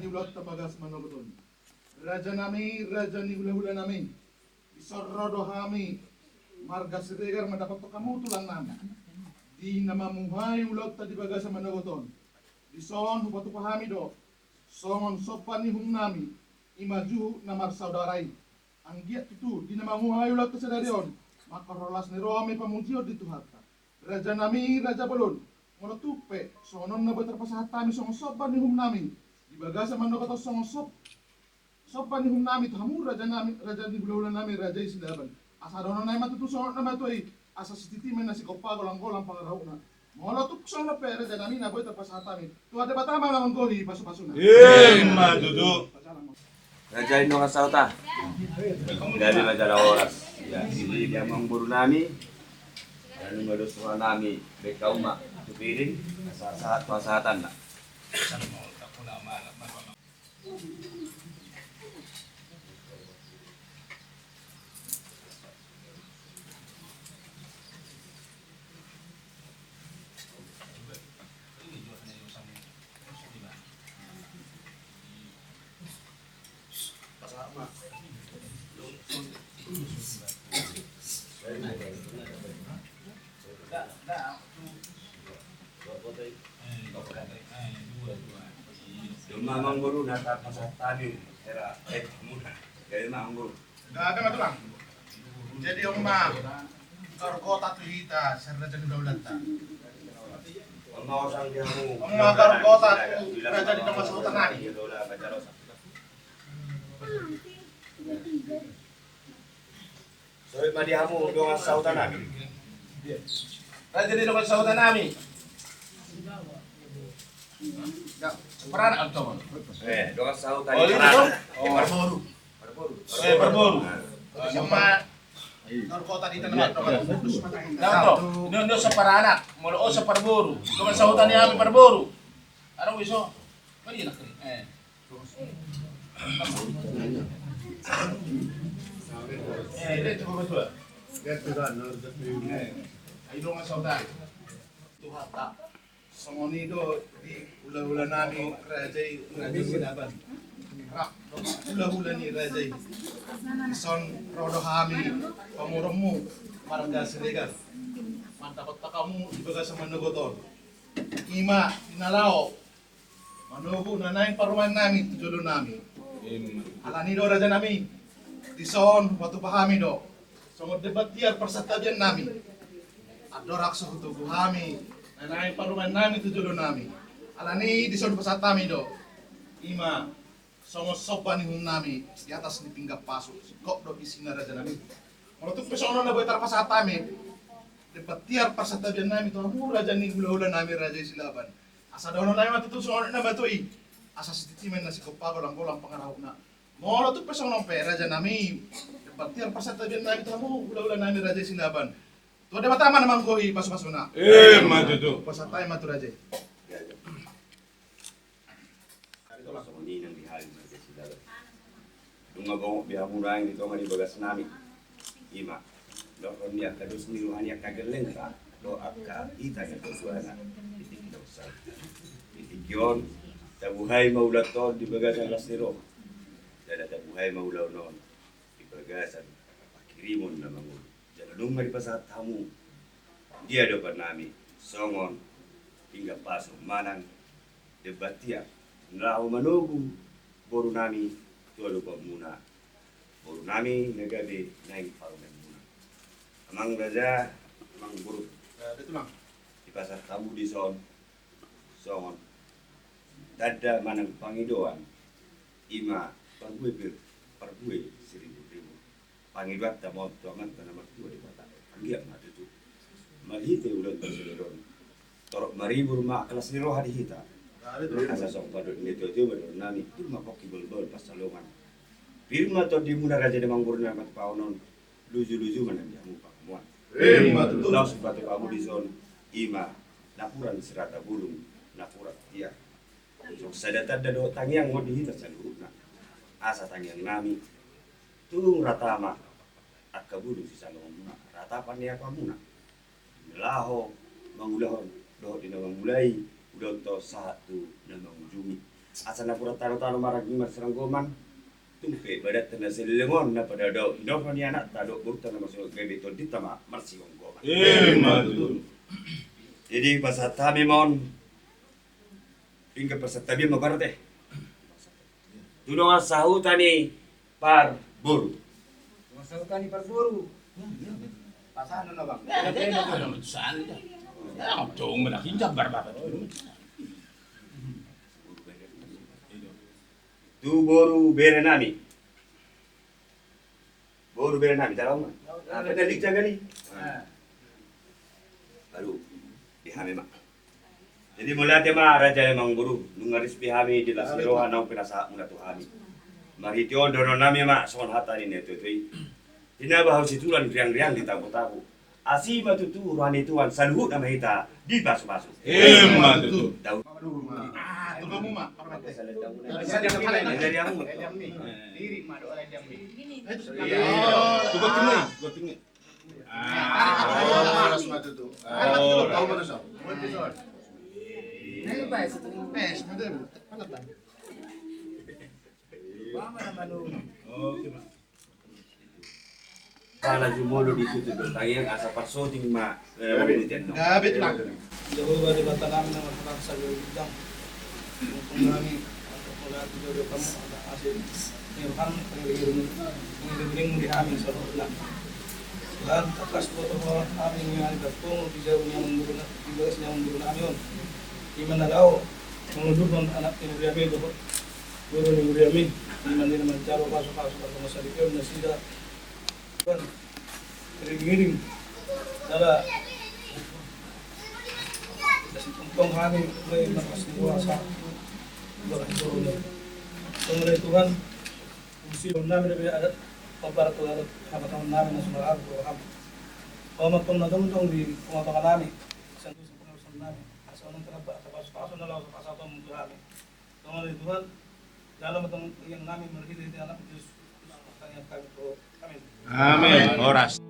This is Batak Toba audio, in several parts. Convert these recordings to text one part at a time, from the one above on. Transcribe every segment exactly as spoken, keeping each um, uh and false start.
Ulaonta bagas manogot on. Raja nami, raja ni hulahula nami. Dison ro do hami marga Siregar mandapothon hamu tulang nami di na mamuhai ulaonta di bagasan manogot on. Dison hupatupa hami do songon somba ni uhum nami, i ma juhut na marsaudara i. Anggiat tutu di na mamuhai ulaonta sadari on, manghorhon las ni roha ma i pamujion di Tuhanta. Raja nami, raja bolon, molo tung pe songon on na boi tarpasahat hami songon somba ni uhum nami di bagasan manogot on, songon som- somba ni uhum nami tu hamu raja nami, raja ni hulahula nami, raja i Silaban. Asa dohonon nami ma tutu songon na matua i, asa sititi ma inna sigompa, golang-golang pangarahutna. Molo tung songon on pe raja nami, na boi tarpasahat hami, Tuhan Debata ma na manggohi pasu-pasuna. Ima tutu. Raja i dongan sahuta. Gabe ma jala horas. Ia, di, di amang boru nami. Ia, nunga dos roha nami, baen hamu ma tu piring, asa sahat pasahatanna. Domma amang boru na tarpasahat hami, hera, eh, muna. Jadi amang boru. Gabe ma tulang. Jadi on ma torgota tu hita sian raja ni hulahulanta. On ma osang di hamu. On ma torgota tu raja ni dongan sahuta nami. Sohot ma di hamu dongan sahuta nami. Raja ni dongan sahuta nami. Ya, saparanak antong. Eh, dongan sahuta ni saparanak. Parboru. Parboru. Eh, parboru. Sama. Torgota di tanah. Antong. Ini, ini saparanak. Molo on saparboru. Dongan sahuta ni hami parboru. Adong iso. Bagi nak. Eh. Eh, dia coba betul. Dia coba, no, just do it. Eh, ayo dong, asal dah. Tuhan tak. Songon i do di hulahula nami raja i, raja Silaban. Rap, hulahula ni raja i. Dison ro do hami pamoruonmu marga Siregar mandapothon hamu di bagasan manogot on. Ima di na laho manogu na naeng parumaen nami tu jolo nami. Alani do raja nami, dison hupatupa hami do songon demban tiar parsantabian nami. Andorang so hutogu hami na naeng parumaen nami tu jolo nami. Alani dison pasahat hami do, ima songon somba ni uhum nami di atas ni pinggan pasu. Singkop do isina raja nami. Molo tung pe songon on na boi tarpasahat hami demban tiar parsantabian nami tu hamu raja ni hulahula nami raja i Silaban. Asa dohonon nami ma tutu songon na matua i. Asa sititi ma inna sigompa, golang-golang pangarahutna. Molo tung pe songon on pe raja nami, demban tiar parsantabian nami tu hamu hulahula nami raja i Silaban. Tuhan Debata ma na manggohi pasu-pasuna. Ima tutu. Pasahat hami ma tu raja i. Songon i nang di hami marga Silaban. Nunga bongot be hamu naeng di tonga ni bagas nami. Ima dohonon ni angka dos ni roha ni angka gellengta dohot angka hita ni angka suana. Di tingki na unsai, di tingki on tabuhai ma ulaonta on di bagasan las ni roha. Jala tabuhai ma ulaon on di bagasan panghirimon na mangolu. Jala nunga dipasahat hamu di adopan nami songon pinggan pasu manang demban tiar na laho manogu boru nami tu adopanmuna, boru nami na gabe naeng parumaenmuna. Amang raja, amang boru. Gabe tulang. Dipasahat hamu dison songon tanda manang pangidoan, ima parbue pir, parbue siribu-ribu. Pangidoanta ma on tu Amanta na martua Debata. Anggiat ma tutu marhite ulaonta sadari on torop maribur ma angka las ni roha di hita. Asa songon pandok ni natua-tua ma dohonon nami, pir ma pongki bahul-bahul pansalongan. Pir ma tondimuna raja ni amang boru na mangatupa on, luju-luju ma nang di hamu pangomoan. Ima tutu. Laos hupatupa hamu dison, ima napuran sirata bulung, napuran tiar. Songon sada tanda dohot tangiang on di hita saluhutna. Asa tangiang nami, tung rata ma angka bulung sisalonganmuna, rata pandeapanmuna laho mangulahon dohot di na mamulai ulaonta on sahat tu na mangujungi. Asa napuran tanotano maranggi marsiranggoman. Tung pe badanta na saleleng on na padaodao, hinaholongan ni anakta dohot boruta na marsihohot gabe, tondinta ma marsiranggoman. Ima tutu. Jadi pasahat hami ma on. Pinggan pasahat hami ma, berarti tu dongan sahuta ni parboru. Dongan sahuta ni parboru. Pasahat na, Bang. Ya, ya, ya. Ya, tong mana hinjak barbabat. Tu boru bere nami. Boru bere nami, tahu ma? Apa tadi jaga ni? Baru di hami ma. Jadi mauliate ma raja, amangboru, nunga ris be hami di las ni roha naung pinasahatmuna tu hami. Marhite on dohonon nami ma songon hata ni natuatua i. Tinaba hau situlan riangriang di tabo-tabo. Asi ma tutu roha ni Tuhan, saluhutna ma hita dipasupasu. Ima tutu. Daud. Ah, tu hamu ma. Dari hamu. Diri ma dohot raja. Iya. Tu gotting ni, gotting ni. Ah, oh, mas ma tutu. Oh. Tahu mana, Sam? Ini, Pak, satu. Eh, sebentar. Mana, Bang? Oke, Bang. Pala jumolo di situ bertangiang asa parsoting ma, eh, David. David lah. Jahowa Debata nami na marhata saluhut bintang. Mungkun nami, mungkun nami, jodoh kamu, ada hasil. Nirhan, pengiring, pengiring di hami saluhutna. Tuhan, tangkas boto hami mengenai bertemu di jauh ni amangboru na, di bagas ni amangboru nami on. Di mana lao, menguduhkan anak ni huriami dohot boru ni huriami, di mana dia manjalo pasu-pasu atau masa di nasida. Tuhan, ngiring-ngiring. Dala. Kasi tongtong hami, mulai markas ni kuasa. Tuhan, Tuhan. Tuhan, Tuhan. Usi nami dope adat, pambarat tu adat, haba taon nami na sumarak tu ham. Pamantong na tongtong di tonga-tonga nami, santu sampurna urusan nami, asa unang terlambat, asa pasu-pasu na laos, asa tong tu hami. Tuhan, Tuhan, dalam tong yang nami marhite-hite anak Jesus, tangiang kami tu. Amin. Amin. Horas.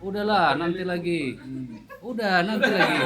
Udahlah, nanti lagi. Udah, nanti lagi.